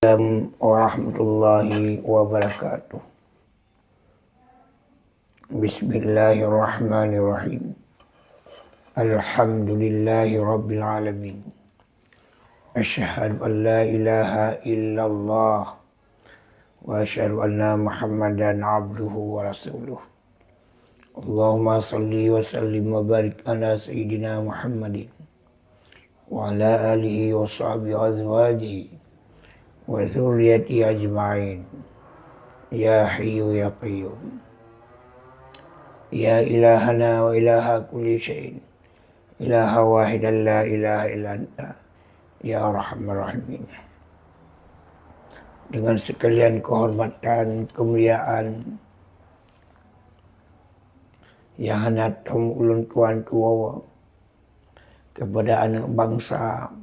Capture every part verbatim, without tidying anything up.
Assalamualaikum warahmatullahi wabarakatuh. Bismillahirrahmanirrahim. Alhamdulillahi rabbil alamin. Asyhadu an la ilaha illallah wa asyhadu anna Muhammadan abduhu wa rasuluh. Allahumma salli wa sallim wa barik ala sayyidina Muhammadin wa ala alihi wa sahbihi wa azwajihi wa dzurriyyatihi ajma'in. Ya Hayyu ya Qayyum. Ya ilahana wa ilaha kulli syai'in. Ilaha wahidan la ilaha illa anta. Ya Arhamar Rahimin. Dengan sekalian kehormatan, kemuliaan nyang hana tom ulôn tuan tuwoe kepada aneuk bansa,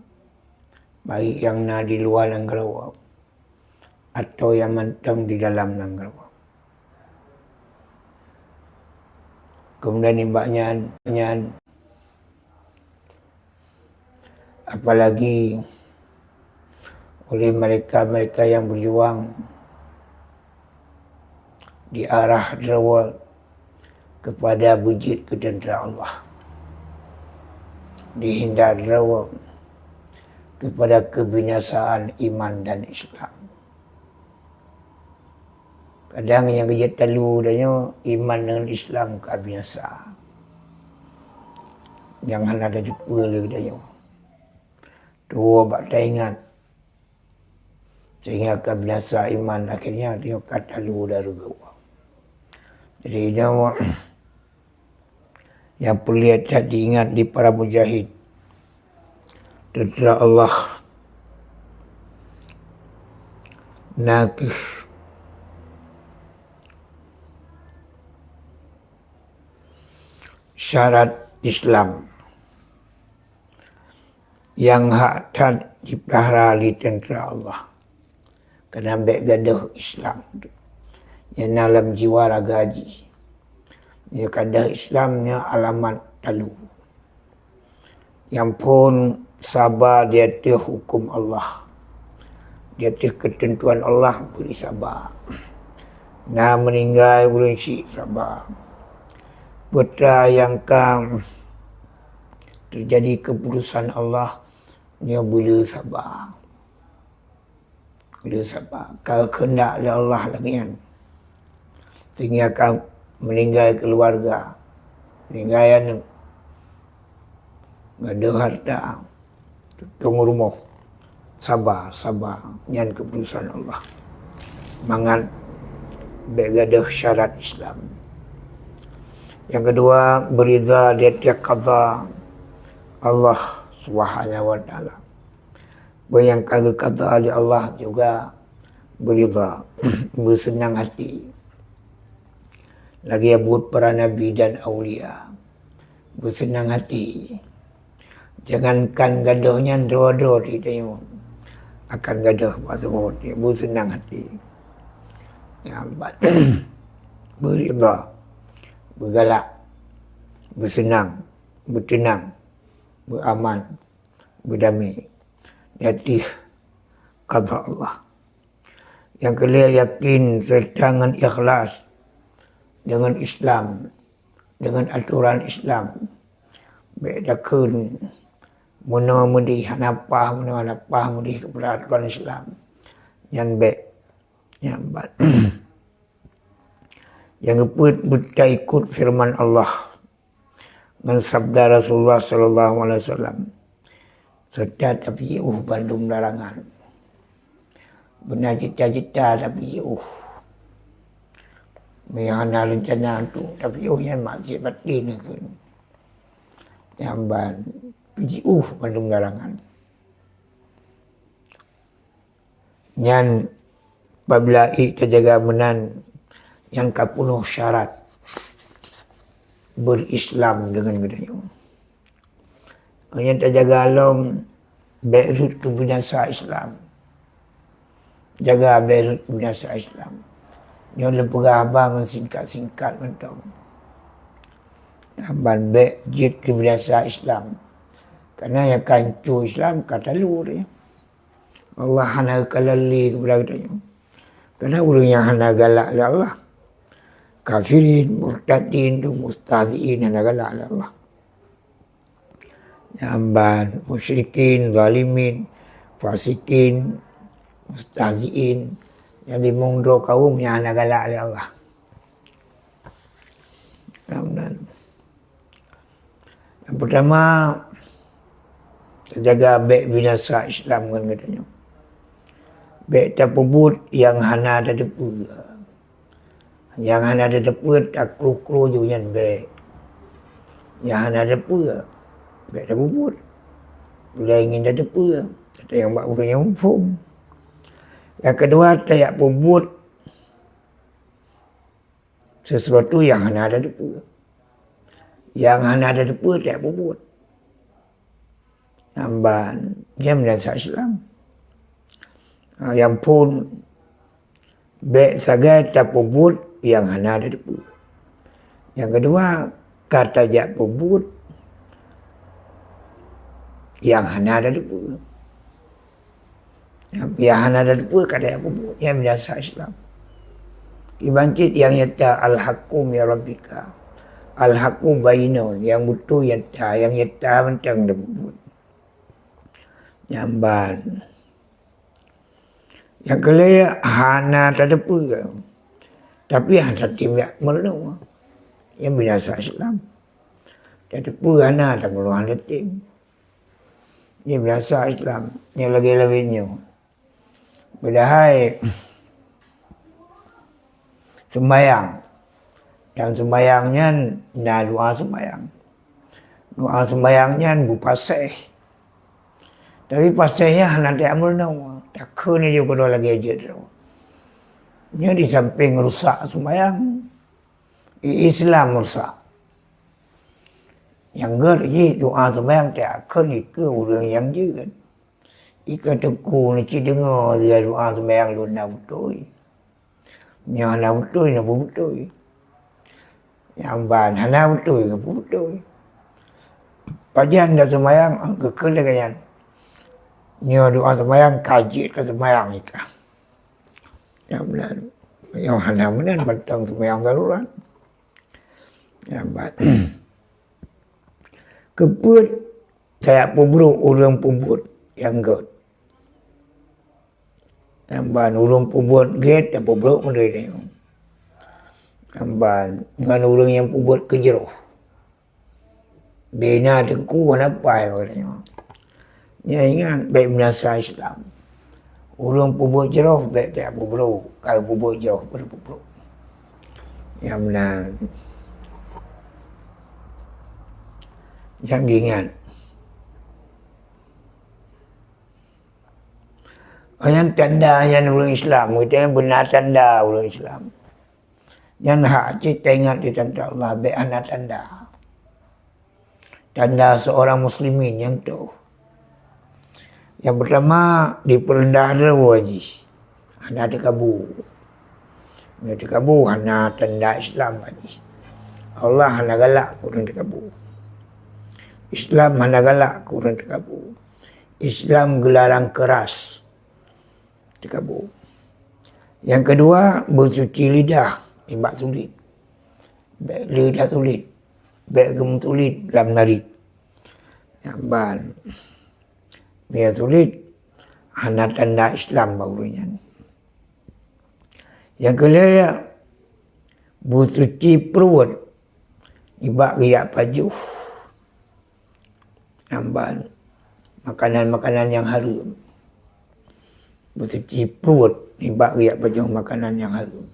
baik nyang na di luwa nanggroe atawa nyang mantong di dalam nanggroe. Kemudian nibak nyan, nyan, apalagi oleh mereka-mereka yang berjuang di arah droe kepada beujeuet keu teuntara Allah, dihindar droe kepada kebinasaan iman dan Islam. Kadang nyang geujeuet talu tanyoe iman deungon Islam ka binasa. Nyang hana tateupeue lé tanyoe. Tuwoe bak taingat. Sehingga ka binasa iman, akhirnya tanyoe ka talu dari geuh. Jadi, nyoe nyang peureulée that diingat di para mujahid. Teuntara Allah na kheueh syarat Islam nyang hak that jipeulahra lé teuntara Allah. Keunan bék gadôh Islam. Nyan na lam jiwa raga jih. Nyoe gadôh Islam nyoe alamat talu. Nyang phon saba di ateueh huköm Allah. Di ateueh keuteuntuan Allah bri saba. Na meuninggai ulôn syiek saba. Peue nyang ka teujadi keuputosan Allah nyoe bri saba. Bri saba. Ka keuheundak lé Allah lagée nyan. Sehingga ka meuninggai keuluwarga, meuninggai aneuk, gadôh hareuta, tutong rumoh. Saba, saba. Nyan keuputosan Allah. Mangat bék gadôh syarat Islam. Nyang keudua, beuridha di ateueh qadha Allah Subhanahu wa Taala. Peue nyang ka geuqadha lé Allah juga beuridha, beuseunang hati. Lagée buet para nabi dan aulia, beuseunang hati. Jangankan gadôh nyan, droe-droe di tanyoe akan gadôh bak saboh, beuseunang hati. Nyan ban beuridha, beugalak, beuseunang, beuteunang, beuaman, beudamé di ateueh qadha Allah. Nyang keulhèe, yakin seureuta ngon ikhlas deungon Islam, deungon atoran Islam. Bèk takheun meunoe meudéh hana paih, meunoe hana paih meudéh keupada atoran Islam. Nyan bèk, nyan ban. Nyang keupeuet, beutaikot feureuman Allah ngon sabda Rasulullah sallallahu alaihi wasallam, seureuta tapiôh bandum larangan. Beuna cita-cita tapiôh. Meunyo hana reuncana untuk tapiôh, nyan maksiat batin kheun. Nyan ban piôh bandum larangan. Nyan, apabila ék tajaga meunan, nyan ka peunoh syarat beurislam deungon geutanyoe. Nyan tajaga lom, bèk rhot keu binasa Islam. Jaga bèk rhot keu binasa Islam. Nyoe lôn peugah haba ngon singkat-singkat mantong. Ban bèk jeuet keu binasa Islam. Karena nyang ka hanco Islam ka talu teuh. Allah hana geukalon lé keupada geutanyoe. Karena ureuëng nyang hana galak lé Allah, kafirin, murtadin, dan mustahziin hana galak lé Allah. Nyang ban musyrikin, zalimin, fasikin, mustahziin, nyang limong droe kaum nyang hana galak lé Allah. Nyang meunan. Nyang peurtama, teujaga bék binasa Islam ngon geutanyoe. Bék tapeubuet nyang hana tateupeue. Nyang hana tateupeue, takru-kru ju nyan bék. Nyang hana tateupeue, bék tapeubuet. Ulée ngieng tateupeue, ata nyang bak ureuëng nyang muphom. Nyang keudua, tajak peubuet sesuatu nyang hana tateupeue. Nyang hana tateupeue tajak peubuet. Nyang ban, nyan binasa Islam. Ha, nyang phon, bék sagai tapeubuet nyang hana tateupeue. Nyang keudua, ka tajak peubuet nyang hana tateupeue. Nyang hana tateupeue ka tajak peubuet, nyan binasa Islam. Kiban cit nyang nyata, al-haqqu min rabbika. Al-haqqu bayyinun, nyang beutôi nyata, nyang nyata mantong tapeubuet. Nyang ban. Nyang keulhèe, hana tateupeue, tapi hana tatem jak meurunoe. Nyan binasa Islam. Tateupeue hana, tameurunoe hana tatem. Nyan binasa Islam. Nyan lagèe-lagèe nyoe. Padahai seumayang. Dan seumayang nyan na doa seumayang. Doa seumayang nyan beupaséh. Tapi paséh nyan hana tajak meurunoe. Takheun ju keudroe lagèe jeuet droe. Nyan di sampéng rusak seumayang, i-, Islam rusak. Nyang gèt jih doa seumayang takheun ikeue ureueng nyang jeuet. Ikeue teungku, neuci deungoe doa seumayang lôn na beutôi. Nyoe hana beutôi, na peubeutôi. Nyang ban hana beutôi, na peubeutôi. Pajan dak seumayang, geukheun lagèe nyan. Nyoe doa seumayang ka jeuet ka seumayang ika. Nyang meunan, nyoe hana meunan mantong seumayang darurat. Nyang ban. Keupeue tajak peubrok ureueng peubuet nyang gèt? Nyang ban ureueng peubuet gèt tapeubrok meudeh nyoe. Nyang ban ngon ureueng nyang peubuet keujroh. Bina teungku hana pai bak geutanyoe. Nyan ingat, bèk binasa Islam. Ureueng peubuet jroh bèk tapeubrok, ka peubuet jroh bèk peubrok. Nyang meunan. Nyang geuingat. Nyan tanda nyan ureueng Islam, geutanyoe beuna tanda ureueng Islam. Nyan hak cit taingat di tanda Allah, bèk hana tanda. Tanda seorang muslimin nyang toh. Nyang peurtama, dipeureundah droe jih, hana teukabu. Meunyoe teukabu, hana tanda Islam bak jih. Allah hana galak keu ureueng teukabu. Islam hana galak keu ureueng teukabu. Islam geularang keuras teukabu. Nyang keudua, beusuci lidah nibak sulet. Bèk le that sulet, bèk geumeusulet lam narit. Nyang ban, meunyoe sulet, hana tanda Islam bak ureueng nyan. Nyang keulhèe, beusuci pruet nibak geujak pajoh. Nyang ban, makanan-makanan nyang hareuem. Beusuci pruet nibak geujak pajoh makanan nyang hareuem.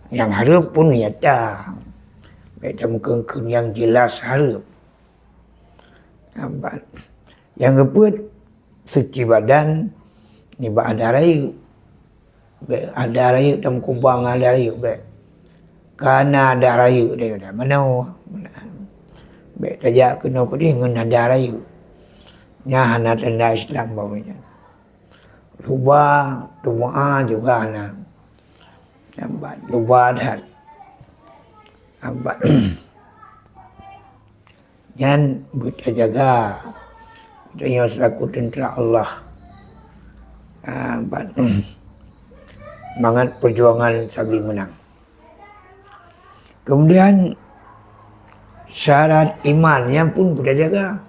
Nyang hareuem pun nyata. Bèk tameukeun-keun nyang jeulaih hareuem. Nyang ban, nyang keupeuet, suci badan nibak adat rayeuk. Bèk adat rayeuk tameukubang adat rayeuk bèk. Ka na adat rayeuk deh, adat manoe. Bèk tajak keunoe keudeh ngon adat rayeuk. Nyan hana tanda Islam bak ureueng nyan. Luba, tuha juga hana. Nyang ban, luba that. Nyang ban. Nyan beutajaga. Tanyoe seulaku teuntara Allah. Ah, ban-, mangat perjuangan sabe meunang. Kemudian, syarat iman nyan pun beuta jaga.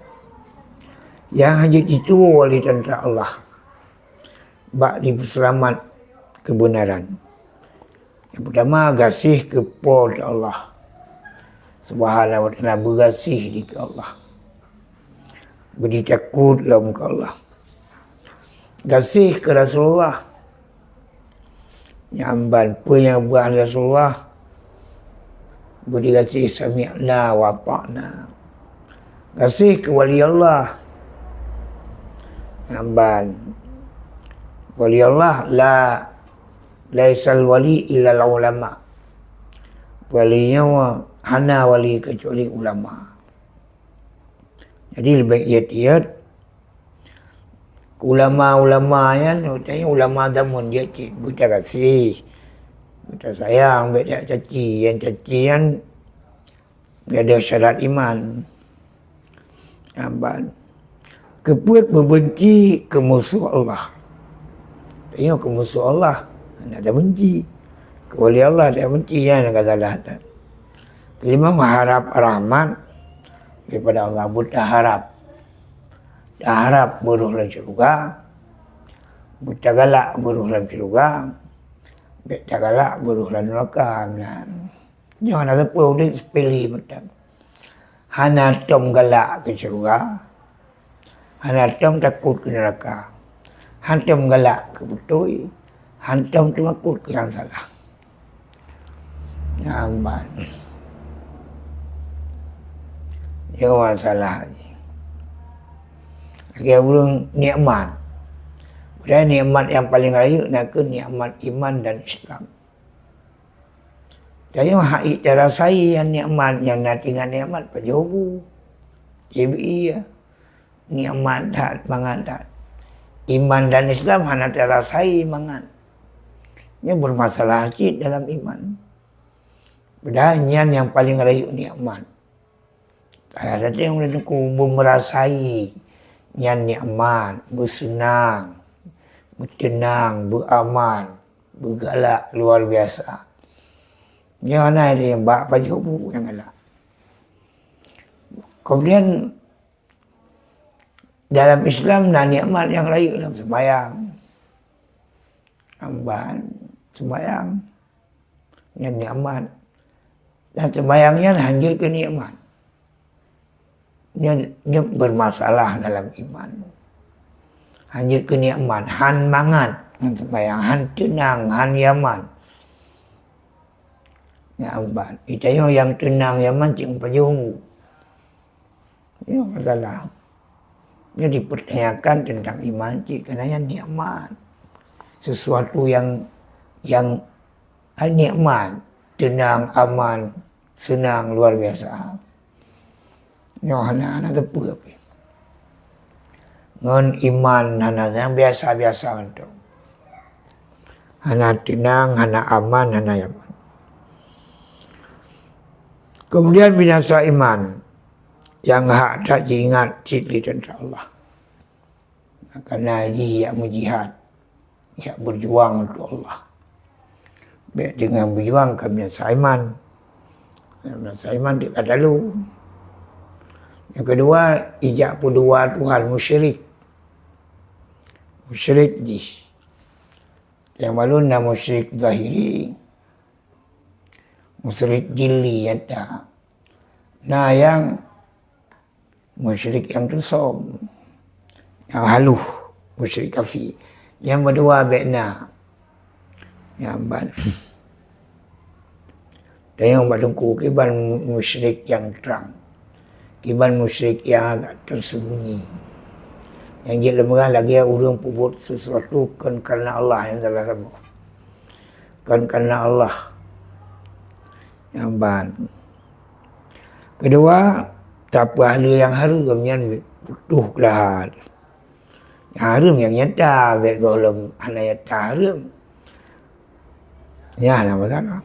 Nyang hana jituwoe lé teuntara Allah bak jipeuseulamat keubeunaran. Nyang peutama, gaséh keu Po teu Allah Subhanahu wa Taala, beugaséh dikeue Allah. Beujeuet takot lom keu Allah. Gaséh keu Rasulullah. Nyang ban peue nyang geupeugah Rasulullah, beujigaséh sami'na wa ata'na. Gaséh keu wali Allah. Nyang ban wali Allah la Laisal wali illal ulama. Wali nyoe hana wali keucuali ulama. Jadi leubeh iet-iet ulama-ulama nyan, ulama zaman jeuet cit beuta gaséh, beuta sayang, bèk jak caci. Nyang caci nyan Gadôh syarat iman. Amban. Keupeue beubenci keu musoh Allah? Tanyoe keu musoh Allah, hana tabenci. Keu wali Allah tabenci, nyan ka salah that. Keulimong, harab rahmat daripada Allah, beutaharab. Taharab beuroh lam syeuruga, beutagalak beuroh lam syeuruga, bèk tagalak beuroh lam neuraka. Nah. Nyoe hana sapeue udép seupele mantong. Hana tom galak keu syeuruga, hana tom takot keu neuraka, hana tom galak keu beutôi, hana tom teumakot keu nyang salah. Nyan ban. Nyoe masalah jih. Lagèe ureueng nikmat. Padahai nikmat nyang paleng rayeuk nakeuh nikmat iman dan Islam. Tanyoe hana tarasai nyan nikmat, nyang na tinggai nikmat pajoh bu. Jadi, iya, nikmat that, mangat that. Iman dan Islam hana tarasai mangat. Nyoe beumasalah cit dalam iman. Padahai nyan nyang paleng rayeuk nikmat. Kaya tadi nyang ulôn teungku beumeurasai nyan nikmat, beuseunang, beuteunang, beuaman, beugalak luar biasa. Nyoe hana lé bak pajoh bu nyang galak. Kemudian dalam Islam na nikmat nyang rayeuk lam seumayang. Amban seumayang. Nyan nikmat. Dan seumayang nyan hanjeuet keu nikmat. Nyan, nyan beumasalah dalam iman. Hanjeuet keu nikmat, han mangat ngon seumayang, han teunang, han yaman. Nyan amban. Geutanyoe nyang teunang yaman cit pajoh bu. Nyoe masalah. Nyoe dipertanyakan tentang iman cit, karena nyan nikmat. Sesuatu yang, yang, ah, nikmat, tenang, aman, senang, luar biasa. Nyoe hana, hana teupeu pih. Ngon iman hana, nyang biasa-biasa mantong. Hana tenang, hana aman, hana nyaman. Kemudian binasa iman. Nyang hak that jiingat cit lé teuntara Allah. Karena jih jak meujihad, jak beujuang untuk Allah. Bèk deungon beujuang ka binasa iman. Binasa iman tika talu. Nyang keudua, ijak peudua Tuhan, musyrik. Musyrik jih. Nyang baru na musyrik zahiri, musyrik jili nyata. Na nyang musyrik nyang teusom, nyang halus, musyrik khafi. Nyang meudua bèk na. Nyang ban. Tanyong bak teungku, kiban musyrik nyang trang, kiban musyrik nyang agak tersembunyi. Nyang jeuet leumeurah lagèe ureueng peubuet sesuatu kon karena Allah nyang salah saboh. Kon karena Allah. Nyang ban. Keudua, tapeuhaleue nyang hareuem nyan putôh keulahat. Nyang hareuem nyang nyata, bèk gohlom hana nyata hareuem. Nyan na masalah.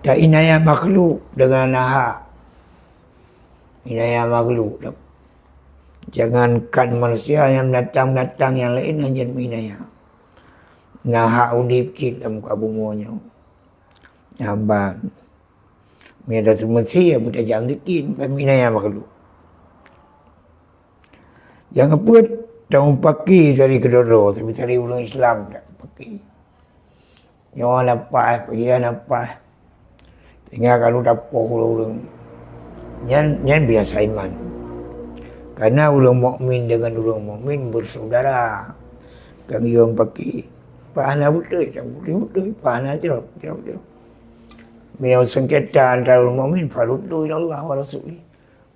Ta inaya makhluk deungon hak. Inaya makhluk. Jangankan manusia, nyang binatang-binatang nyang laén hanjeuet meuinaya. na hak udeb cit lam muka bumoe nyoe. Nyan ban. Meunyoe taseumeusie, ya beutajam sikit, peuminanya makhluk. Nyang keupeuet, tameupaké sari keudroe-droe, tapi sari ureueng Islam tameupaké. Nyoe na paih, peue na paih. Sehingga kalu tapoh ureueng-ureueng. Nyan, nyan biasa iman. Karena ureueng mukmin dengan ureueng mukmin bersaudara. Kan geuyue paké. Paih na beutôi, beutôi, paih na jroh, jroh, jroh. Meunyoe sengketa antara ureueng mukmin, faruddu ilallah wa rasulih.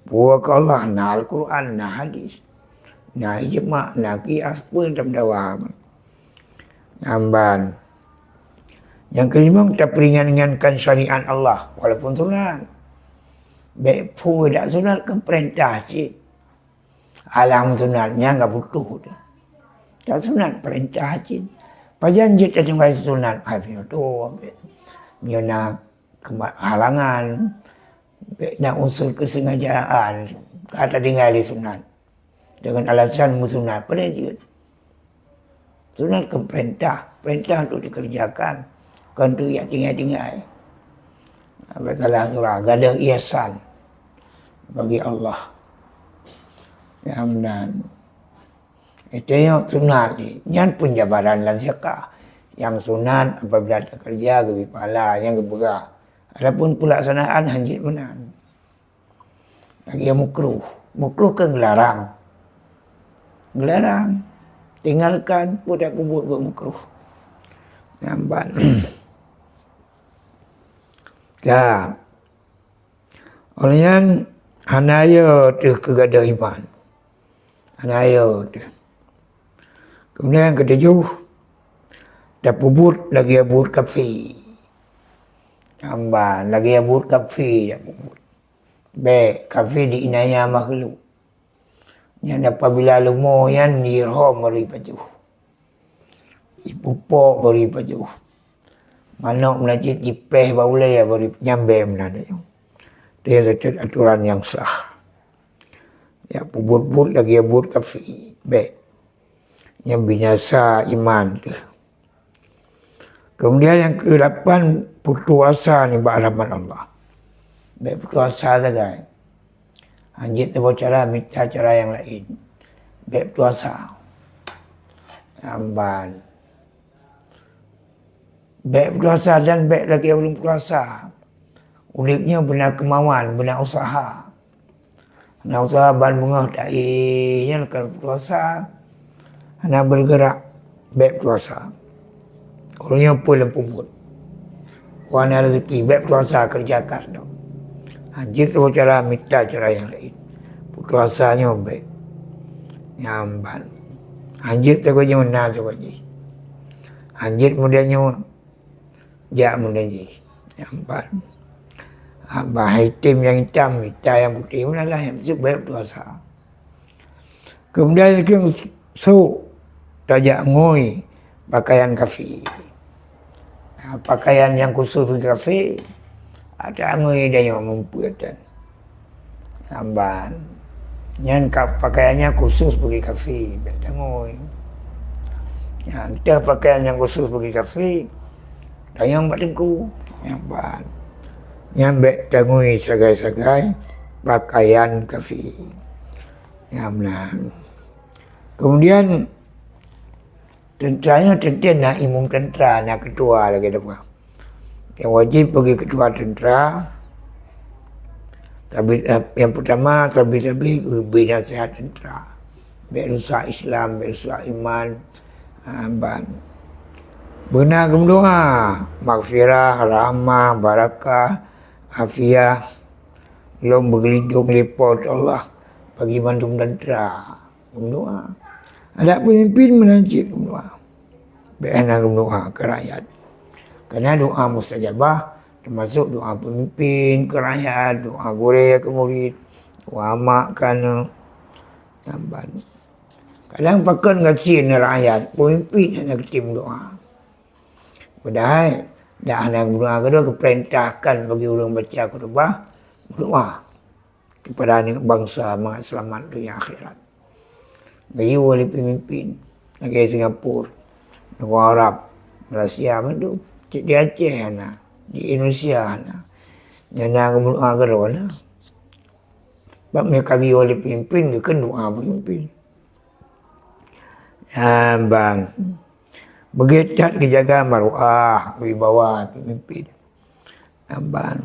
Buet keu Allah, na Al-Quran, na hadis, na ijma, na qiyas, peue nyang tameudawa. Nyan ban. Nyang keulimong, tapeuringan-ringankan syariat Allah, walaupun sunat. Bék peue dak sunat kan peurintah cit. Alang sunat nyan ka butuh tu. Dak sunat peurintah cit. Pajan jeuet tatinggai sunat, ai, nyoe tu, nyoe na kema-, halangan, na unsur keusengajaan, ka tatinggai lé sunat. Dengan alasan meusunat, padahai jeuet. Sunat kan peurintah, peurintah untuk dikerjakan, bukan untuk jak tinggai-tinggai. Bak salah surah, gadôh ihsan bagi Allah. Nyan meunan. Itu nyang sunat, nyan pun jabaran lam zakah. Nyang sunat apabila takeureuja geubri pahala, nyang geupeugah. Adapun peulaksanaan hanjeuet meunan. Lagèe makruh. Makruh kan geularang. Geularang. Tinggalkan, peue tapeubuet buet makruh. Nyan ban. Ka. Óh lheueh nyan, hana yo teuh keu gadôh iman. Hana yo teuh. Keumudian nyang keutujoh, tapeubuet lagèe buet kafé. Nyan ban, lagèe buet kafé tapeubuet. Bék, kafé di inaya makhluk. Nyan apabila leumo nyan dirhom baru jipajoh. Jipupok baru jipajoh. Manok meunan cit jipéh bak ulèe baru nyambée meunan nyoe. Dia seutôt aturan nyang sah. Ya, peubuet-buet lagèe buet kafé. Bék. Nyan binasa iman teuh. Keumudian nyang keulapan, peutuasa nibak rahmat Allah. Bék peutuasa sagai. Hanjeuet saboh cara, mita cara nyang laén. Bék peutuasa. Nyan ban. Bék peutuasa dan bék lagèe ureueng peutuasa. Udeb nyoe beuna keumauan, beuna useuha. Hana useuha ban beungoh taéh nyan ka peutuasa, hana beureugerak, bék peutuasa. Ureueng nyoe peue lom peubuet. Wan hana rezeki, bék peutuasa, keureujakan dong. Hanjeuet saboh cara, mita cara nyang laén. Peutuasa nyoe bék. Nyan ban. Hanjeuet sagoe jih meunan sagoe jih. Hanjeuet muda nyoe jak muda jih. Nyan ban. Haba hitam nyang hitam, mita nyang putéh, meunan lah nyang seubeut puasa. Keumudian nyang keu sôk tajak ngui pakaian kafé. Ha, pakaian nyang khusus bagi kafé, ada ngui dan nyang mumpeuet dan. Nyan ban. Nyan ka pakaian nyang khusus bagi kafé, bék tangui. Nyan teuh pakaian nyang khusus bagi kafé, tanyong bak teungku. Nyan ban. Nyan bék tangui sagai-sagai pakaian kafé. Nyan meunan. Keumudian, teuntra nyoe teuntèe na imum teuntra, na keutua lagèe teuma. Nyang wajéb bagi keutua teuntra, tapi, eh, nyang peutama, sabe-sabe geubri naseuhat teuntra. Bék rusak Islam, bék rusak iman, ah, ban. Beuna geumeudoa, maghfirah, rahmah, barakah, afiah, lom beugeulindong lé Po teu Allah bagi mandum teuntra. Geumeudoa. Adak peumimpin meunan cit geumeudoa. Bék hana geumeudoa keu rakyat. Karena doa mustajabah, teumasok doa peumimpin keu rakyat, doa gurèe keu murit, doa mak keu aneuk. Nyan ban. Kadang pakon gasien rakyat, peumimpin hana geutem doa. Padahai, dak hana geumeudoa keudroe geupeurintahkan bagi ureueng baca khutbah, meudoa kepada aneuk bansa mangat seulamat donya akhirat. Geuyue lé peumimpin, lagèe Singapura, nanggroe Arab, Malaysia mandum. Cit di Aceh hana, di Indonesia hana. Nyang na geumeundoa keudroe na. Bak meunyo ka geuyue lé peumimpin, geukheun doa peumimpin. Nyan ban. Beugét that geujaga maruah, wibawa peumimpin. Nyan ban.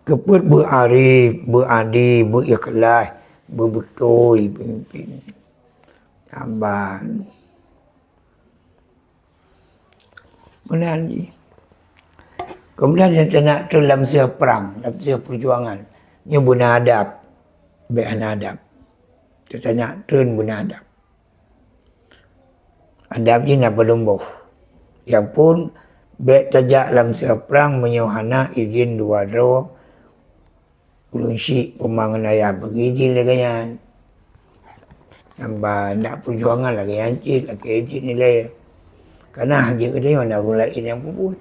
Keupeue beuarif, beuadi, beuikhlaih, beubeutôi peumimpin. Nyan ban. Meunan jih. Keumudian nyang teunak treun lam sieuh prang, lam sieuh peujuangan. Nyoe beuna adab. Bék hana adab. Teunak treun beuna adab. Adab jih na padum boh. Nyang phôn, bék tajak lam sieuh prang meunyoe hana idhin dua droe ureuëng syiek, peumangen ayah, bagi idhin lagée nyan. Nyan ban, nak peujuangan lagée nyan cit, lagée jih nilai. Kana jeuet geutanyoe na ureuëng laén nyang peubuet.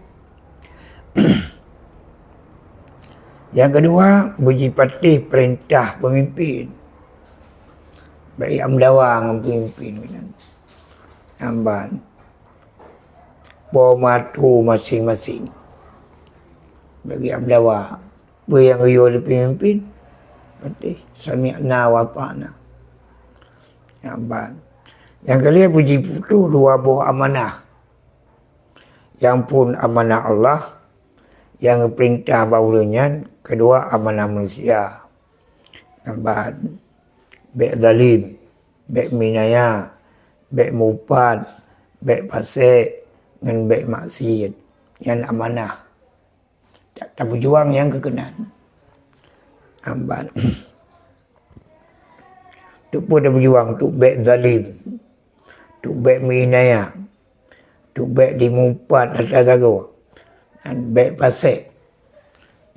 Nyang keudua, beujipatéh peurintah peumimpin. Bék jiamdawa ngon peumimpin nyan. Nyan ban. Po maté maséng-maséng. Bék jiamdawa. Peue nyang geuyue lé peumimpin, patéh, sami'na wa ata'na. Nyan ban. Nyang keulhèe, beujiputoh dua boh amanah. Nyang phôn amanah Allah, nyang geupeurintah bak ureuëng nyan, keudua amanah manusia. Nyan ban. Bék zalim, bék meuinaya, bék meuupat, bék pasék, ngon bék maksiet. Nyan amanah. Ta-, tapeujuang nyang keu keunan. Nyan ban. Teupeu tapeujuang, teubék zalim, teubék meuinaya, teubék dimeuupat atra sagoe, nyan bék pasék.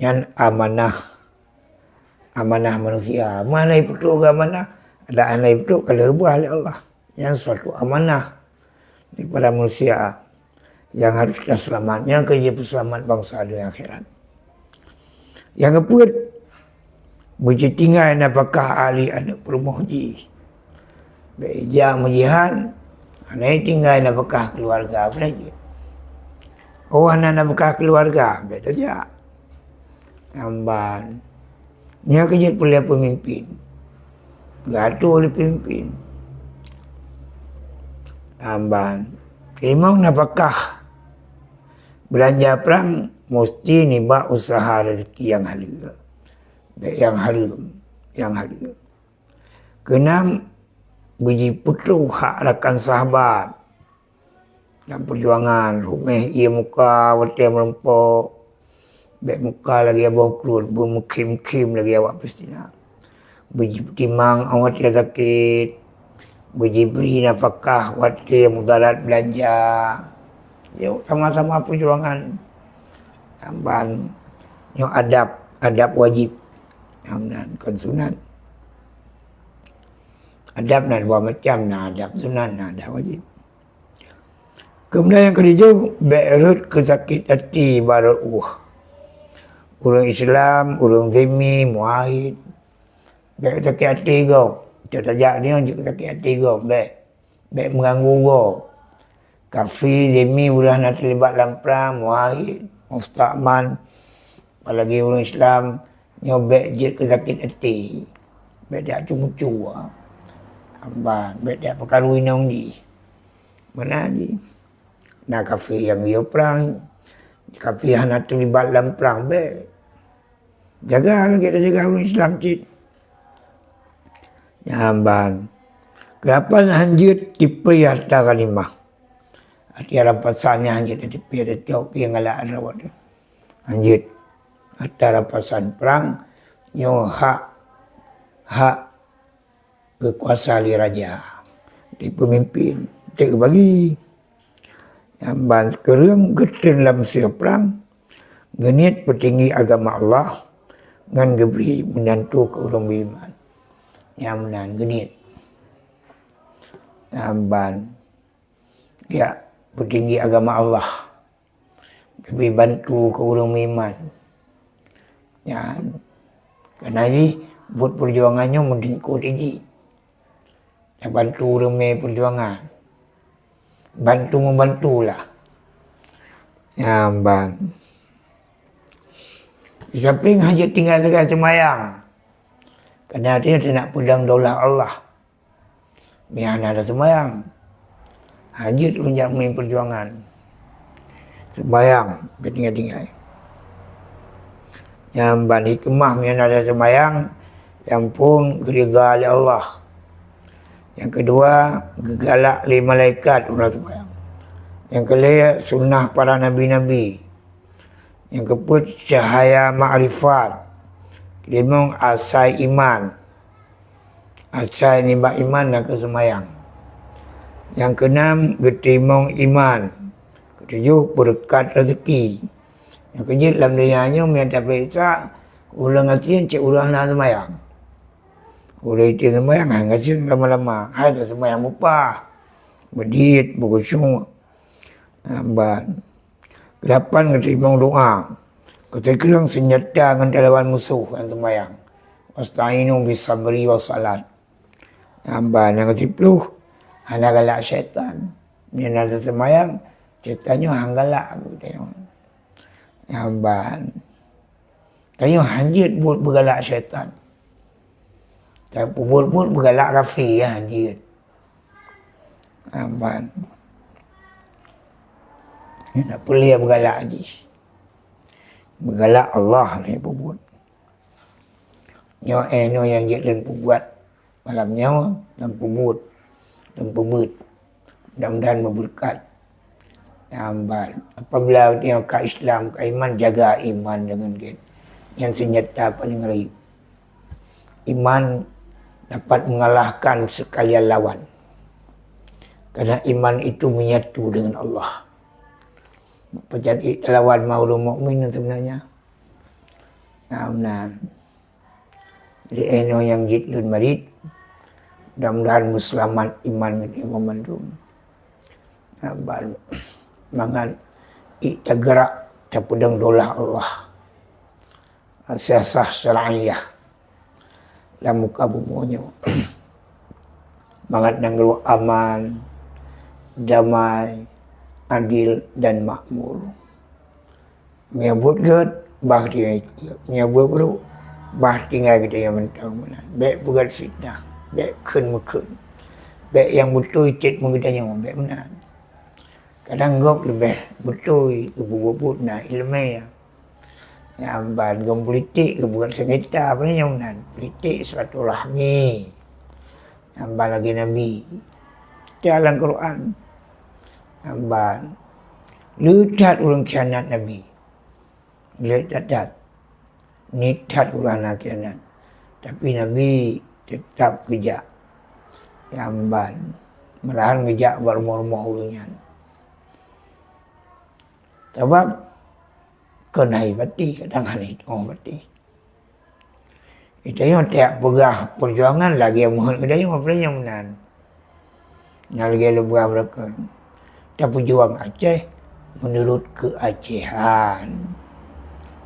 Nyan amanah, amanah manusia. Meuhana jipeutrok keu amanah, adak hana jipeutrok ka lheueh beubah lé Allah. Nyan suatu amanah daripada manusia nyang harôh taseulamat, nyang keu jipeuseulamat bansa donya akhirat. Nyang keupeuet, beujeuet tinggai nafakah ahli aneuëk peurumoh jih. Bék jak meujihad, hana tinggai nafakah keuluwarga, beuna jih. Oh, hana nafakah keuluwarga, bék tajak. Nyan ban. Nyoe keuh jeuet peureulée peumimpin. Geuatoe lé peumimpin. Nyan ban. Limong nafakah beulanja prang musti nibak useuha raseuki nyang haleue. Bék nyang hareuem, nyang haleue. Keunam, beujipeutrok hak rakan sahabat. Lam peujuangan, ruméh ié muka watée meurumpok, bék muka lagée boh kruet, beumeukhém-khém lagée awak Palestina. Beujipeutimang watée sakét, beujibri nafakah watée mudarat beulanja. Yuk, sama-sama peujuangan. Nyan ban, nyoe adab, adab wajéb. Nyan kon sunat. Adab na dua macam, na adab sunat, na adab wajéb. Keumudian nyang keujeuet, bék rhot keu sakét até bak rot ueh. Ureuëng Islam, ureuëng zimmi, muahid, bék sakét até gob. Cok tajak nyoe jeuet sakét até gob, bék. Bék meuganggu gob. Kafé, zimmi, ureuëng hana teulibat lam prang, muahid, musta'man, apalagi ureuëng Islam, nyoe bék jeuet keu sakét até. Bék jak cucu-cucu. Nyan ban, bék jak peukaru inong jih. Meunan jih. Na kafé nyang geuyue prang, kafé hana teulibat lam prang, bék. Jaga lagée tajaga ureuëng Islam cit. Nyan ban. Keulapan, hanjeuet tipeue hareuta ghanimah. Arti rampasan nyan hanjeuet tipeue, tacok pieng galak rawot. Hanjeuet hareuta rampasan prang nyoe hak, hak geukuasa lé raja, lé peumimpin, teuk bagi. Nyan ban, keureueng geutreun lam sieuh prang, geuniet peutinggi agama Allah, ngon geubri meunantu keu ureuëng beuiman. Nyan meunan geuniet. Nyan ban, jak peutinggi agama Allah. Geubri bantu keu ureuëng meuiman. Nyan, kana jih buet peujuangan nyoe meudingkot jih. Tabantu ureuëng mé peujuangan. Bantu meubantulah. Nyan ban. Di sampéng hana jeuet tinggai-tinggai seumayang. Karena dia nak peudong daulah Allah. Meunyo hana taseumayang, hana jeuet ureueng jak meumimpin peujuangan. Seumayang, beu tinggai-tinggai. Nyan ban hikmah meunyo hana taseumayang, nyang phôn geuridha lé Allah. Nyang keudua, geugalak lé malaikat ureueng seumayang. Nyang keulhèe, sunnah para nabi-nabi. Nyang keupeuet, cahya makrifat. Teurimong asai iman. Asai nibak iman nyang keu seumayang. Nyang keunam, geuteurimong iman. Keutujoh, beureukat rezeki. Nyang keujeuet lam donya nyoe, meunyo tapeuriksa, ureueng gasien cit ureueng hana seumayang. Ureueng item seumayang, hai gasien lama-lama. Hai taseumayang mupah, meudiet, beukhusyuk. Nyan ban. Keulapan, geuteurimong doa. Geuteurimong seunjata ngon talawan musoh nyang seumayang. Wasta'inu bis sabri was salat. Nyan ban. Nyang keusiploh, hana galak syaitan. Meunyo na taseumayang, syaitan nyoe hana galak keu geutanyoe. Nyan ban. Tanyoe hana jeuet buet beugalak syaitan. Tapi buet-buet beugalak kafé, ya, hana jeuet. Nyan ban. Nyan peue lé beugalak jih. Beugalak Allah lé peubuet. Nyoe, eh, nyoe nyang jeuet lôn peubuet malam nyoe, lôn peubuet, lôn peubuet. Mudah-mudahan meubeureukat. Nyan ban. Apabila geutanyoe ka Islam, ka iman, jaga iman deungon gét. Nyan seunjata paleng rayeuk. Iman dapat mengalahkan sekalian lawan. Karena iman itu menyatu dengan Allah. Pajan talawan ma ureueng mukmin sebenarnya. Nah, meunan. Jadi, eh, nyoe nyang jeuet lôn marit. Mudah-mudahan meuseulamat iman geutanyoe banmandum. Nah, ban-, mangat ék tageurak tapeudong daulah Allah. Siasah syar'iyah lam muka bumoe nyoe. Mangat nanggroe aman, damai, adil dan makmur. Meunyo buet gét, bah tinggai gét. Meunyo buet brôk, bah tinggai geutanyoe mantong meunan. Bék peugét fitnah, bék kheun meukheun. Bék nyang beutôi cit meugeutanyoe, bék meunan. Kadang gob leubeh beutôi geupeubuet-buet na iéleumé. Nyan ban, gom politik geupeugét seungeta, peue nyang meunan? Politik silaturahmi. Nyan ban lagée Nabi. Teuka lam Quran. Nyan ban. Le that ureuëng khianat Nabi. Le that-that. Niet that ureuëng hana khianat. Tapi Nabi teutap geujak. Nyan ban. Malahan geujak bak rumoh-rumoh ureuëng nyan. Sabab kon hai patéh, kadang hana jiteupeue patéh. Geutanyoe tajak peugah peujuangan lagée meuheuét geutanyoe, peue nyang meunan. Nyan lagée lôn peugah beurakon. Tapeujuang Aceh meunurot keuacehan.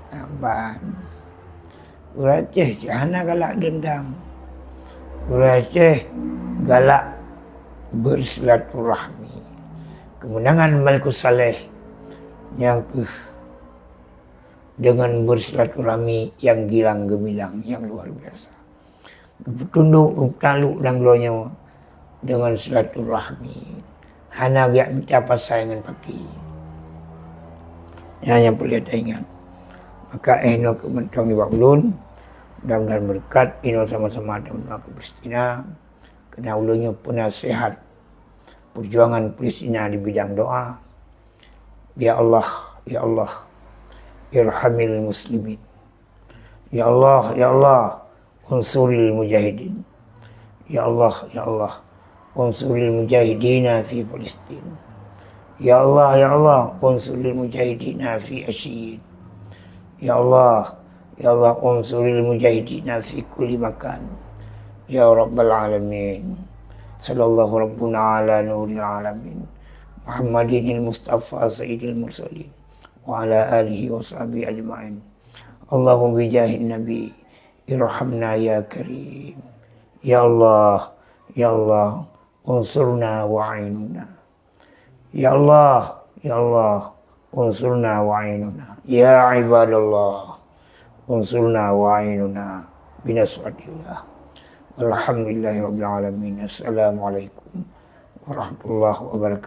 Nyan ban. Ureuëng Aceh cit hana galak deundam. Ureuëng Aceh galak bersilaturahmi. Keumeunangan Malikus Saleh nyang keuh deungon bersilaturahmi nyang gilang geumilang nyang luar biasa. Geupeutundok, geupeutalok lam droe nyoe deungon silaturahmi. Hana geujak mita pasai ngon paki. Nyan nyang peureulée taingat. Maka, eh, nyoe keuh mantong nibak ulôn. Mudah-mudahan beureukat inoe sama-sama teuma keu Palestina. Keureuna ulôn nyoe peunasihat peujuangan Palestina di bidang doa. Ya Allah, ya Allah, irhamil muslimin. Ya Allah, ya Allah, unsuril mujahidin. Ya Allah, ya Allah, unsuril mujahidina fi Palestin. Ya Allah, ya Allah, unsuril mujahidina fi Asyiyin. Ya Allah, ya Allah, unsuril mujahidina fi kulli makan. Ya Rabbal Alamin. Sallallahu Rabbuna ala Nuril Alamin. Muhammadinil Mustafa Sayyidil Mursalin. Wa ala alihi wa sahbihi ajma'in. Allahumma bijahin Nabi, irhamna ya Karim. Ya Allah, ya Allah, unsurna wa ainuna. Ya Allah, ya Allah, انصرنا وأعيننا. يا عباد الله، انصرنا وأعيننا بنصرة الله. والحمد لله رب العالمين. السلام عليكم ورحمة الله وبركاته.